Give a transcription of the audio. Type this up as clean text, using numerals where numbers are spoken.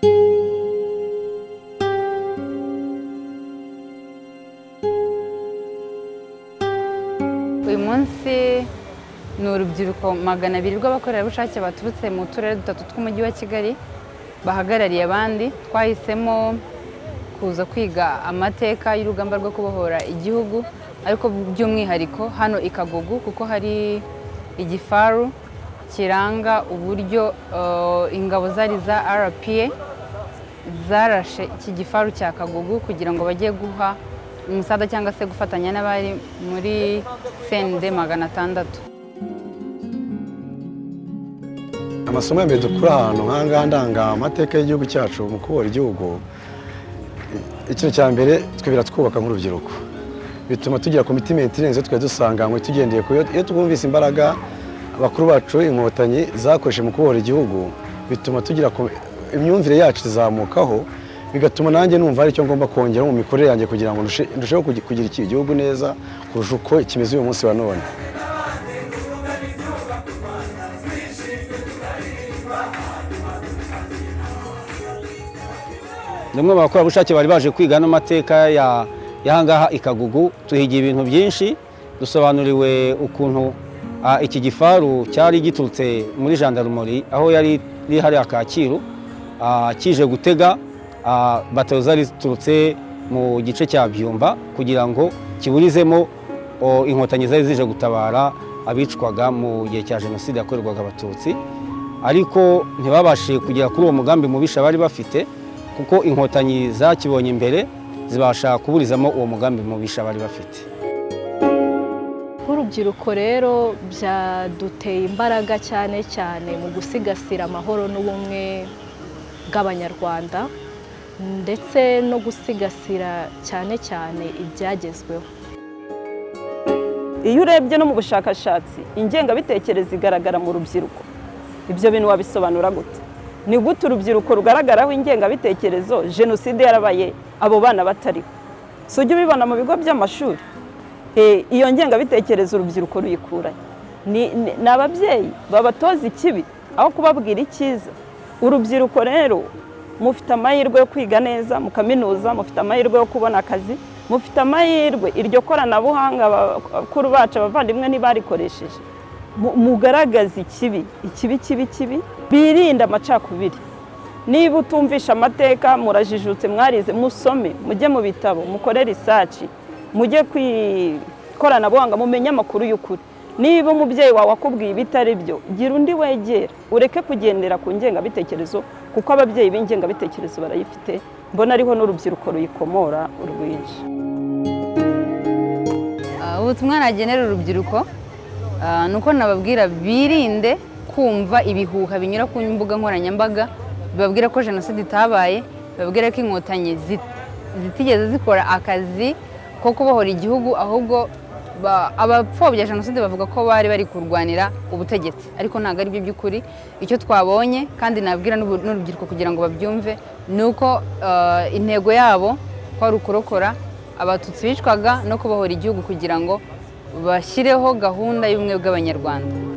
Uyu munsi ni urubyiruko 200 rw'abakorerabushake baturutse mu turere dutatu tw'umujyi wa Kigali bahagarariye abandi. Twahisemo kuza kwiga amateka y'urugamba rwo kubohora igihugu, ariko by'umwihariko hano i Kagugu, kuko hari igifaru kiranga uburyo ingabo zari za RPA zarashe iki gifaru cya Kagugu kugira ngo bajye guha umusada cyangwa se gufatanya n'abari muri CND 600. Amasomo ya mbere dukura ahantu nk'ahangaha ndanga amateka y'igihugu cyacu mu kubohora igihugu, ikintu cya mbere twe biratwubaka nk'urubyiruko, bituma tugira commitment irenze twari dusanganywe. Tugendeye ku iyo twumvise imbaraga abakuru bacu Inkotanyi zakoresheje mu kubohora igihugu, bituma tugira imyumvire yacu izamukaho, bigatuma nanjye numva hari icyo ngomba kongera mu mikorere yanjye kugira ngo ndusheho kugira iki igihugu neza kurusha uko kimeze uyu munsi wa none. Ni umwe mu bakorerabushake bari baje kwiga ano mateka y'ahangaha i Kagugu. Tuhigiye ibintu byinshi, dusobanuriwe ukuntu iki gifaru cyari giturutse muri jandarumori aho yari iri hariya Kacyiru, kije gutega batayo zari ziturutse mu gice cya Byumba kugira ngo kiburizemo Inkotanyi zari zije gutabara abicwaga mu gihe cya Jenoside yakorerwaga Abatutsi, ariko ntibabashije kugera kuri uwo mugambi mubisha bari bafite, kuko Inkotanyi zakibonye imbere zibasha kuburizamo uwo mugambi mubisha bari bafite. Nk'urubyiruko rero byaduteye imbaraga, cyane cyane mu gusigasira amahoro n'ubumwe bw'Abanyarwanda, ndetse no gusigasira cyane cyane ibyagezweho. Iyo urebye no mu bushakashatsi, ingengabitekerezo igaragara mu rubyiruko. Ibyo bintu wabisobanura gute? Ni gute urubyiruko rugaragaraho ingengabitekerezo jenoside yarabaye abo bana batariho? Si ujya ubibona mu bigo by'amashuri? Iyo ngengabitekerezo urubyiruko ruyikurahe? Ni ababyeyi babatoza ikibi aho kubabwira icyiza. Urubyiruko rero mufite amahirwe yo kwiga neza mu kaminuza, mufite amahirwe yo kubona akazi, mufite amahirwe iryo koranabuhanga abakuru bacu, abavandimwe ntibarikoresheje. Mugaragaze ikibi, ikibi kibi kibi, birinde amacakubiri. Niba utumvisha amateka, murajijutse, mwarize, musome, mujye mu bitabo, mukore research, mujye ku ikoranabuhanga, mumenye amakuru y'ukuri. Niba umubyeyi wawe akubwiye ibitari byo, gira undi wegera, ureke kugendera ku ngengabitekerezo, kuko ababyeyi b'ingengabitekerezo barayifite. Mbona ariho n'urubyiruko ruyikomora urwinshi. Ubutumwa nagenera urubyiruko ni uko nababwira birinde kumva ibihuha binyura ku mbuga nkoranyambaga bibabwira ko jenoside itabaye, bibabwira ko Inkotanyi zitigeze zikora akazi ko kubohora igihugu, ahubwo abapfobya jenoside bavuga ko bari bari kurwanira ubutegetsi, ariko ntabwo ari byo by'ukuri. Icyo twabonye kandi nabwira n'urubyiruko kugira ngo babyumve ni uko intego yabo ko ari ukurokora Abatutsi bicwaga no kubohora igihugu kugira ngo bashyireho gahunda y'ubumwe bw'Abanyarwanda.